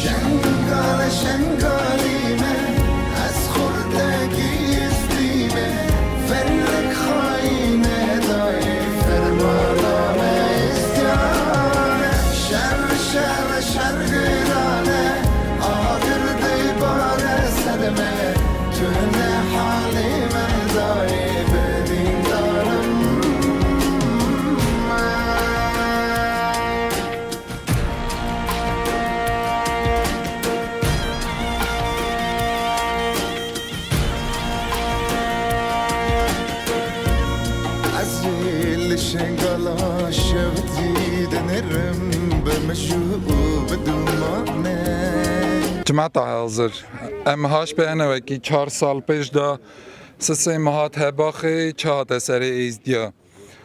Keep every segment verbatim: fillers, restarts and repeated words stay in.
Şengal, Şengalî me, ez xurtekî Êzdî me, felek xayîne dayê fermana me Êzdiyane. Şer, şer, şer girane, agir dê bare ser me, tu ne halê me dayê bedîndarim. Ez ê li Şengala şewitî dinêrim bi mij û bi dûmane. Cemata hazir. Em haş be ene wekî çar sal pêş de sisê mihat hebaxê çi hate serê Êzdiya.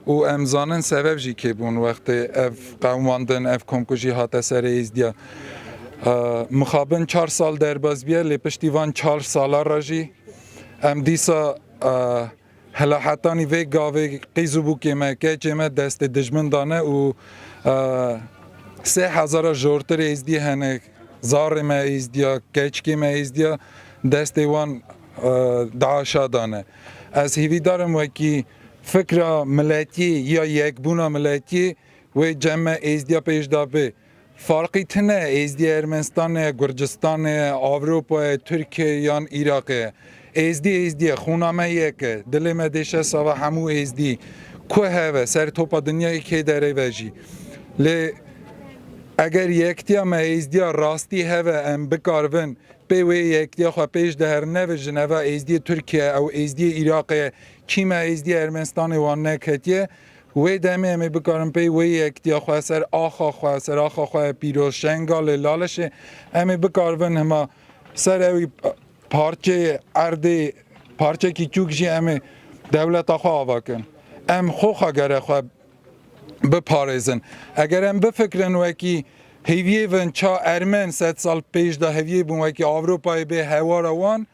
Û em zanin sebeb jî kê bûn wextê ev qewimandin, ev komkujî hate serê Êzdiya. E, mixabin çar sal derbas biye, lê piştî van çar sala re jî em dîsa, e, hela hetanî vê gavê qîz û bûkê me, keçê me destê dijmin dane û, e, sê hezara jortir Êzdî hene, zarê me Êzdiya, keçikê me Êzdiya destê wan, e, DAIŞa dane. Ez hêvîdar im wekî fikra miletiyê ya yekbûna miletiyê wê cem me Êzdiya pêş de bê. Farqî tune Êzdiya Ermenistanê, Gurcistanê, Ewropayê, Tirkiyeyê yan Iraqê ye. Êzdî, Êzdî ye, xûna me yek e, dilê me dêşe sava hemû Êzdî. Ku heve, ser topa dinyayê kê derê ve jî. Lê eger yektiya me Êzdiya rastî heve, em bikaribin pê wê yektiya xwe pêş de herin, nevijin eva Êzdiyê Tirkiye, ew Êzdiyê Iraqê, çî me Êzdiyê Ermenistanê wan neketiye, wê demê em ê bikarin pê wê yektiya xwe ser axa xwe, ser axa xwe pîroz Şengalê, Lalişê, em ê bikaribin hima ser ewî parçeyê erdê, parçekî çûk jî em ê dewleta xwe ava kin. Em xwe xwe gere xwe biparêzin. Eger em bifikirin wekî hêviyê bin ça Ermen sed sal pêş de hêviyê bûn wekî Ewropayê bê hewara wan,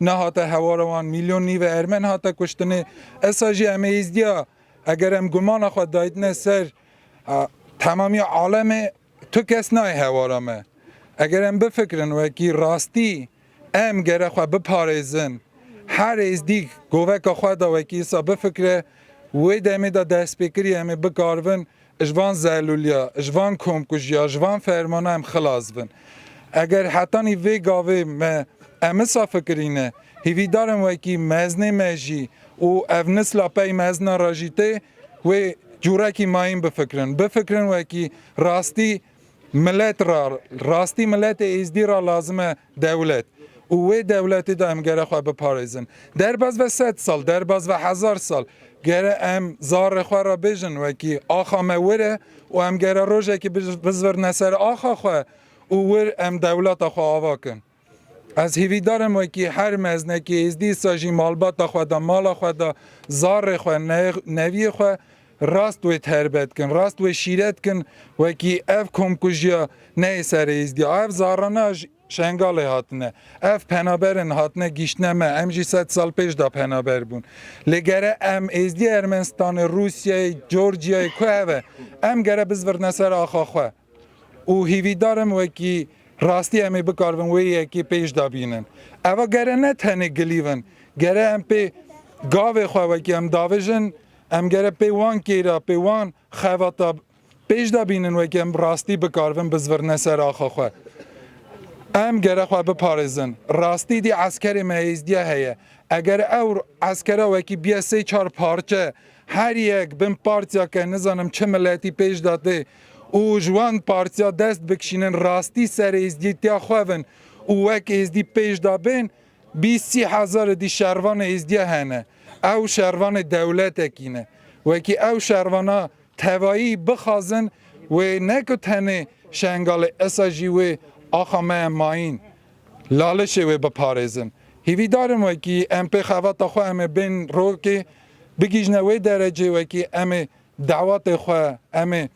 nehate hewara wan, milyon nîve Ermen hate kuştinê. Esa jî em ê Êzdiya, eger em gumana xwe daytine ser, a, temamiya alemê, tu kes nayê hewara me. Eger em bifikirin wekî rastî em gere xwe biparêzin, her Êzdîk goveka xwe de wekî îsa bifikire, wê demê de destpêkirî em ê bikaribin ji van zelûliya, ji van komkujiya, ji van fermana em xilas bin. Eger hetanî vê gavê me em îsa fikirîne, hêvîdar im wekî meznê me jî û ev nisla pey mezna re jî tê wê cûrekî mayîn bifikirin. Bifikirin wekî rastî milet ra, rastî miletê Êzdî ra lazim e dewlet. Û wê dewletê de em gere xwe biparêzin. Derbas ve sed sal, derbas ve hezar sal, gere em zarê xwe re bêjin wekî axa me wir e û em gere rojekî biz-, bizvirne ser axa xwe û wir em dewleta xwe ava kin. Ez hêvîdar im wekî her meznekî Êzdî îsa jî malbata xwe de, mala xwe de, zarê xwe, ne-, neviyê xwe rast wê terbet kin, rast wê şîret kin, wekî ev komkujiya neyê serê Êzdiya. Ev zarana ji Şengalê hatine. Ev penaberin hatine gihiştine me. Em jî sed sal pêş de penaber bûn. Lê gere em Êzdiyê Ermenistanê, Rûsyayê, Georgiyayê, ku heve, em gere bizvirne ser axa xwe. Û hîvîdar im wekî rastî em ê bikaribin wê yekê pêş de bînin. Eva gere ne tenê gilî bin, gere em pê gavê xwe wekî em davêjin, em gere pê wan kêra, pê wan xevata pêş de bînin wekî em rastî bikaribin bizvirne ser axa xwe. Em gere xwe biparêzin. Rastî dî eskerê me Êzdiya heye. Eger ew eskera wekî biye sê çar parçe, her yek bin partiyake nizanim çi miletî pêş de tê û ji wan partiya dest bikişînin, rastî ser êzdîtiya xwe bin û wek êzdî pêş de bên, bîst sî hezar dî şervanê êzdiya hene. Ew şervanê dewletekî ne. Wekî ew şervana tevayî bixwazin, wê ne ku tenê Şengalê, esa jî wê axa me ye mayîn, Lalişê wê biparêzin. Hîvîdar im wekî em pê xevata xwe em ê bên rokê bigihîjine wê derecê wekî em ê dawetê xwe, em ê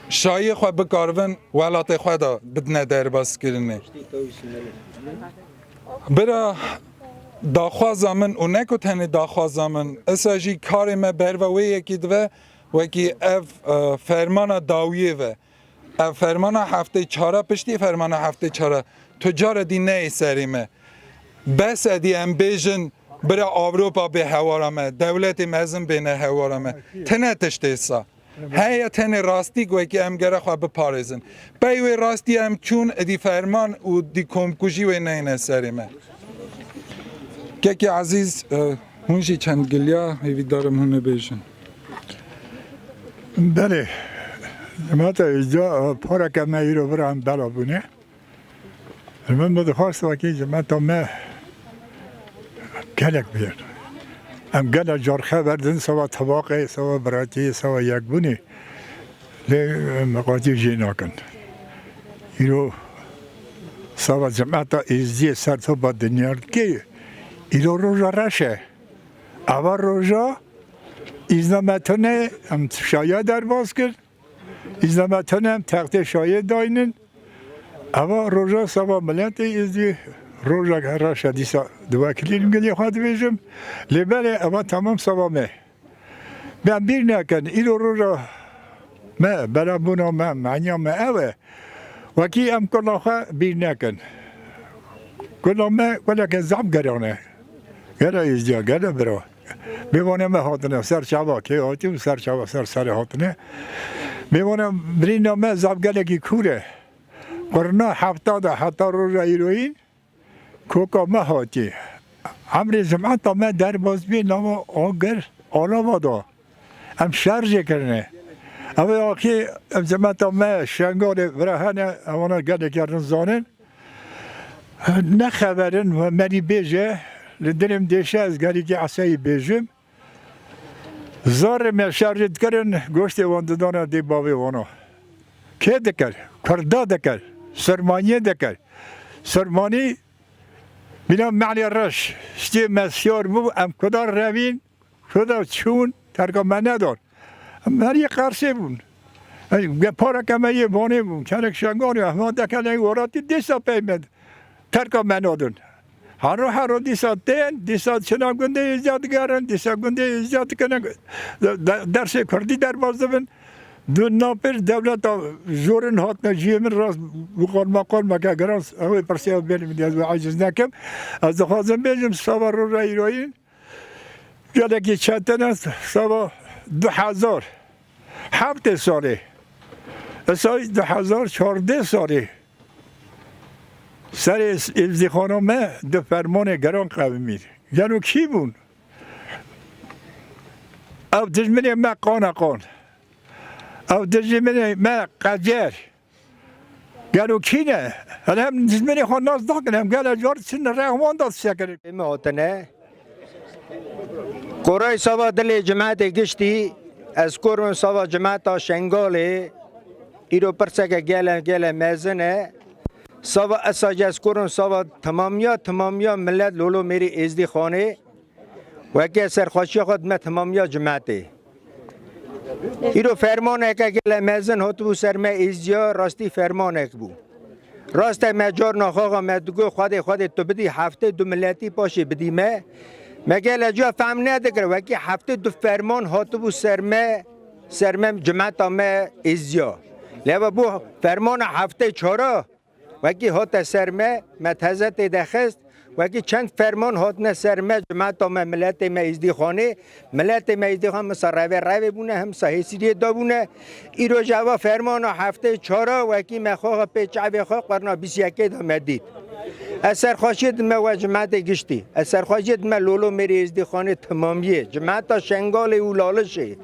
şayiyê xwe bikaribin welatê xwe de bidine derbaskirinê. Bira daxwaza min û ne ku tenê daxwaza min, esa jî karê me berva wê yekê dive, wekî ev, e, fermana dawiyê ve. Ev fermana heftê çar e, piştî fermana heftê çar e, tu cara dî neyê serê me. Bes e dî em bêjin, bira Ewropa bê hewara me, dewletê mezin bêne hewara me. Tine tiştê sa. Heye tenê rastî ku wekî em gere xwe biparêzin. Pey wê rastî em çûn, êdî ferman û dî komkujî wê neyne serê me. Kekê Ezîz, e, hûn jî çend giliya hêvîdar im hûn ê bêjin. Belê, cemaeta Êzdiya, e, pareke me îro vira em bela bûne. Min bi dixwest wekî cemaeta me gelek bêr. Em gelek car xeber din seba tebaqê, seba biratiyê, seba yekbûnê. Lê em qatî jê nakin. Îro seba cemaeta Êzdiyê ser topa dinya dikê. Îro roja reş e. Ava roja îzna me tune em şaya derbas kir. Îzna me tune em textê şayê daynin. Eva roja seba miletê Êzdî, rojek reş e dîsa di wekilî gilê xwe dibêjim. Lê belê eva temam seba me. Em bîr nekin, îro roja me, belabûna me, meniya me ew e. Wekî em kurda xwe bîr nekin. Kurda me gelekê zaf geran e. Gele Êzdiya, gele bira. Mêvanê me hatine ser çava kê hatî û ser çava ser serê hatine. Mêvanê birîna me zaf gelekî kûr e. Qurna hefta de heta roja îroyîn koka me hatî. Emrê cemeta me derbas bî nava agir alava da. Em şerjê kirine. Ev ê axê ev cemeta me Şengalê vira hene, ewana gelekî rin zanin. Ne xeberin we merî bêje, li dilê min dêşe ez gelekî eseyî bêjim. Zarê me şerjê dikirin, goştê wan didana dê bavê wana. Kê dikir? Kurda dikir. Sirmaniyê dikir. Sirmanî bîna mehlê reş. Stê me siyar bû, em kuda revîn, kuda çûn, terka me nedar. Em herî qersê bûn. Ey, ge pareke me yê vanê bûn. Kerek Şengalê, Ehmedeke ley welatî dîsa pey me terka me nadin. Hero hero dîsa tên, dîsa çina gundê Êzdiya digerin, dîsa gundê Êzdiya dikine, de-, de-, dersê kurdî derbas dibin. Du napir dewleta jorin hatine cihê min rast, bu qalma qalma ke giran, ew ê pirsê ew bêlim, ez wê aciz nekim. Ez dixwazim bêjim, sava roja îroyîn, gelekî çetin e, sava du hezar heftê salê, esay du hezar çardeh salê, serê Êzdîxana me du fermanê geran qewimîn. Gelo kî bûn? Ew dijminê me qana qan. Ew dijminê me qecer. Gelo kî ne? Hele em dijminê xwe nas nakin, em gele car çin rehwan da sekirin. Ê me hatine. Koray sava dilê cemaetê giştî, ez korim sava cemaeta Şengalê, îro pirseke gele, gele mezin e. Sava esa jî ez korim sava timamiya, timamiya milet lolo mêrî Êzdîxanê. Weke serxweşiya xwe dime timamiya cimetê. Îro fermaneke gele mezin hatibû ser me Êzdiya, rastî fermanek bû. Rast e me carna xaxa me digot, Xwedê, Xwedê tu bidî heftê du miletî paşê bidî me. Me gele ca fehm nedikir, wekî heftê du ferman hatibû ser me, ser me cimeta me Êzdiya. Lê eva bû fermana heftê çara, wekî hate ser me, me teze tê de xist, wekî çend ferman hatine ser me, cimeta me, miletê me Êzdîxanê, miletê me Êzdîxan hemsa revê revê bûne, hemsa hêsîriyê da bûne. Îro jî eva fermana heftê çara, wekî me xwe pê çavê xwe qurna bîst yekê de me dît. Ez serxweşiyê dime we cimetê giştî. Ez serxweşiyê dime lolo mêrê Êzdîxanê timamiyê, cimeta Şengalê û Lalişê.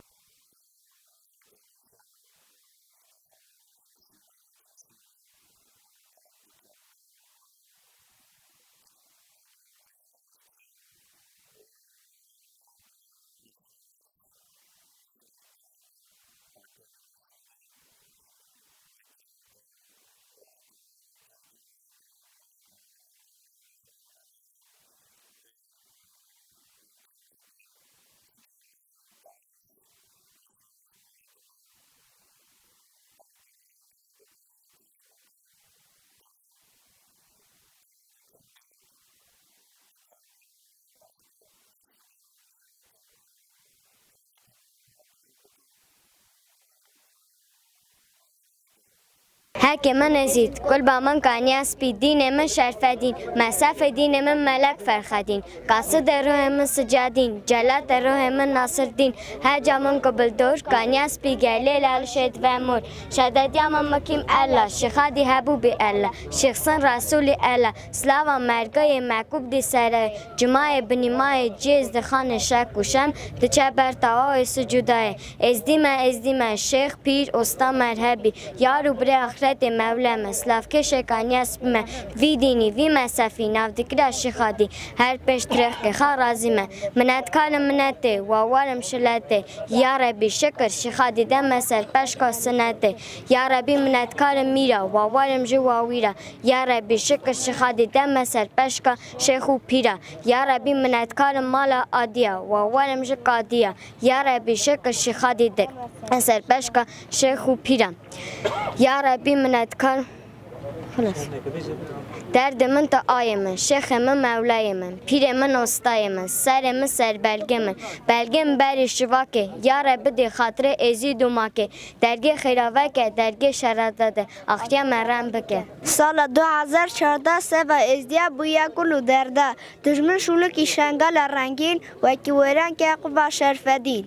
Eke min Ezîd, kulba min Kaniya Spî, dînê min Şerfedîn, mesefê dînê min Melek Ferxedîn, qasidê ruhê min Sicedîn, celatê ruhê min Nasirdîn, heca min Kubildor, Kaniya Spî gelê lal şêd ve mor, şedediya min Mukîm Ella, Şixadî Hebûbî Ella, Şixsin Resûlî Ella, slava mergayê Mekûb dî serayê, cumayê binîmayê ciyê Zdixanê şek û şem, diçe ber tawawê sucûdayê. Êzdî me, êzdî me, şêx, pîr, usta, merhebî, yar û birê axretê Mewle me, slavkêşê Kaniya Spî me, vî dînî, vî mesefî, navdikira Şixadî, her pênc tirêxkê xwe razî me. Minetkar im minetê, wa war im şiletê, ya Rebî şikir Şixadî de me ser peşka sinetê, ya Rebî minetkar im mîra, wa war im ji wawîra, ya Rebî şikir Şixadî de me ser peşka şêx û pîra, ya Rebî minetkar im mala Adîya, wa war im ji Kadîya, ya Rebî şikir Şixadî de me ser peşka şêx û pîra. Ya Rebî minetkar. Xilas. Derdê min tu ayê min, şêxê min mewlayê min, pîrê min ostayê min, serê min serbelgê min, belgê min berî şivakê, ya Rebî dê xatirê Êzîd û Makê, dergê xêra veke, dergê şerada de, axiya me rem bike. Sala du hezar çardeh seva Êzdiya bûye kul û derde. Dijmin şûlikî Şengala rengîn, wekî wêran ke quva Şerfedîn.